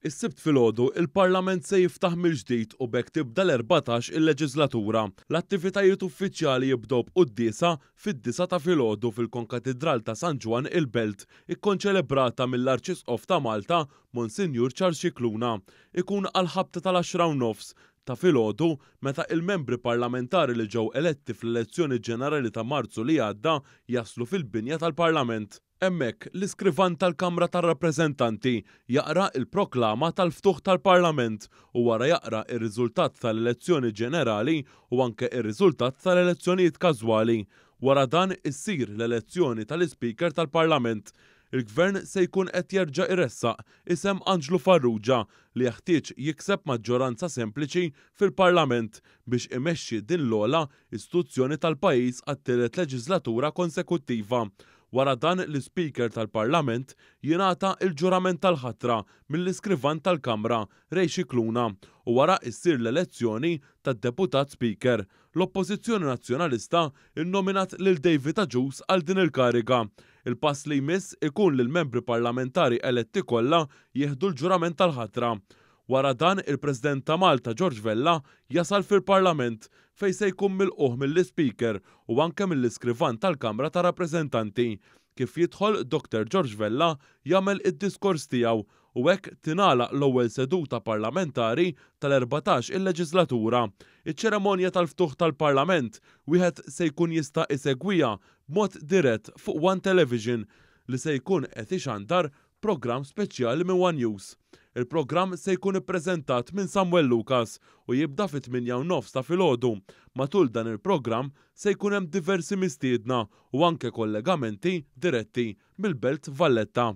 Is-Sibt filgħodu, il-Parlament se jiftaħ mill-ġdid u b'hekk tibda l-14 il-leġislatura. L-attivitajiet uffiċjali jibdew b'quddiesa fid-disgħa ta' filgħodu fil-Konkatidral ta' San Ġwann il-Belt, ikkonċelebrata mill-Arċisqof ta' Malta, Monsinjur Charles Scicluna. Ikun għall-ħabta tal-għaxra u nofs ta' filgħodu meta il-membri parlamentari li ġew eletti fl-elezzjoni ġenerali ta' Marzu li għadda jaslu fil-binja tal-Parlament. Hemmhekk, l-iskrivan tal-Kamra tar-Rappreżentanti jaqra l-proklama tal-ftuħ tal-Parlament u wara jaqra r-riżultat tal-elezzjoni ġenerali u anke r-riżultat tal-elezzjonijiet każwali. Wara dan issir l-elezzjoni tal-Ispeaker tal-Parlament. Il-Gvern se jkun qed jerġa' jressaq isem Anġlu Farrugia li jeħtieġ jikseb maġġoranza sempliċi fil-Parlament biex imexxi din l-ogħla istituzzjoni tal-pajjiż għat-tielet leġiżlatura konsekuttiva. Wara dan l-Ispeaker tal-Parlament jingħata l-ġurament tal-ħatra mill-Iskrivan tal-Kamra, Ray Scicluna, u wara issir l-elezzjoni tad-Deputat Speaker. L-Oppożizzjoni Nazzjonalista nnominat lil David Agius għal din il-kariga. Il-pass li jmiss ikun li l-membri parlamentari eletti kollha jieħdu l-ġurament tal-ħatra. Wara dan, il-President ta' Malta George Vella jasal fil-Parlament fejn se jkun milqugħ mill-Ispeaker u anke mill-Iskrivan tal-Kamra tar-Rappreżentanti. Kif jidħol Dr George Vella jagħmel id-diskors tiegħu u hekk tingħalaq l-ewwel seduta parlamentari tal-14 il-leġislatura. Iċ-ċeremonja tal-ftuħ tal-Parlament wieħed se jkun jista' isegwiha b'mod dirett fuq One Television li se jkun qed ixandar programm speċjali minn one News. Il-programm se jkun ippreżentat minn Samuel Lucas u jibda fit-8:30 ta' filgħodu. Matul dan il-programm se jkun hemm diversi mistiedna u anke kollegamenti diretti mill-Belt Valletta.